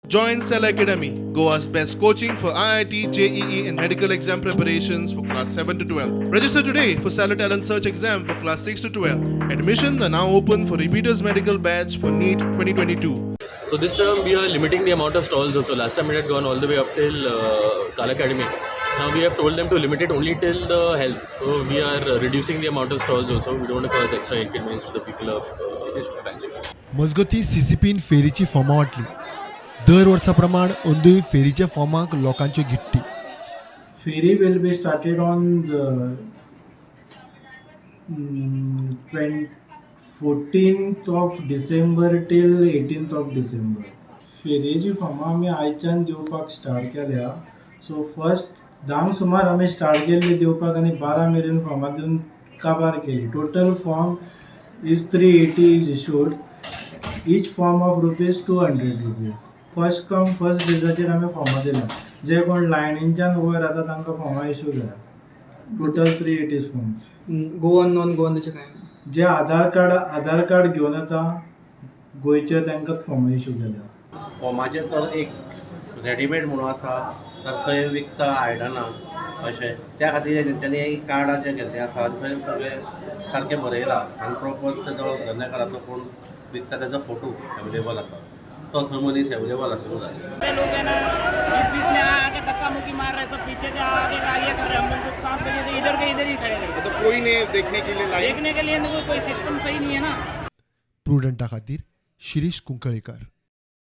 Join Cell Academy, Goa's best coaching for IIT, JEE, and medical exam preparations for class 7 to 12. Register today for Stellar Talent Search exam for class 6 to 12. Admissions are now open for repeaters medical batch for NEET 2022. So this term we are limiting the amount of stalls also. Last time it had gone all the way up till Kala Academy. Now we have told them to limit it only till the health. So we are reducing the amount of stalls also. We don't want to cause extra inconvenience to the people of Bangalore. मजगतीं सीसीपीन फेरीची फॉर्मां वांटली. दर वर्सा प्रमाण अंदूय फेरीच्या फॉर्मांक लोकांच्यो घिट्टी. Ferry will be started on the 14th of December till 18th of December. फेरयेची फॉर्मां आमी आयच्यान दिवपाक start केल्या. So first 10क सुमार आमी स्टार्ट केल्ली दिवपाक आनी 12 मेरेन फॉर्मां दिवन काबार केली. Total form is 380 is issued, each form of ₹200. First come first बेजाचेर आमी फॉर्मां दिल्या. जे कोण लायनीच्यान उबे रावता तांकां फॉर्मां इशू केल्या. Total 380 forms. Goan, non Goan तशें कांय ना? जे आधार कार्ड घेवन येता गोंयचे, तांकांच फॉर्मां इशू केल्या. फॉर्माचेर तर एक रेडीमेड म्हणून आसा, तर थंय विकता आयदनां अशें. त्या खातीर तेंच्यांनी कार्डां जें केल्लीं आसा, थंय सगळें सारकें बरयलां आनी प्रोपर तेजो धंदेकाराचो कोण विकता तेजो फोटो एवेलेबल आसा. तो थंय मनीस एवेलेबल आसूंक जाय. सारे लोग है ना, बीच बीच में आ आके धक्का मुक्की मार रहे हैं. सब पीछे से आगे गाड़ियाँ कर रहे हैं. हम लोग को साफ गली से इधर के इधर ही खड़े रहे. तो कोई नहीं देखने के लिए लाइन? देखने के लिए कोई सिस्टम सही नहीं है ना. प्रुडंटा खातीर शिरीष कुंकळेकर.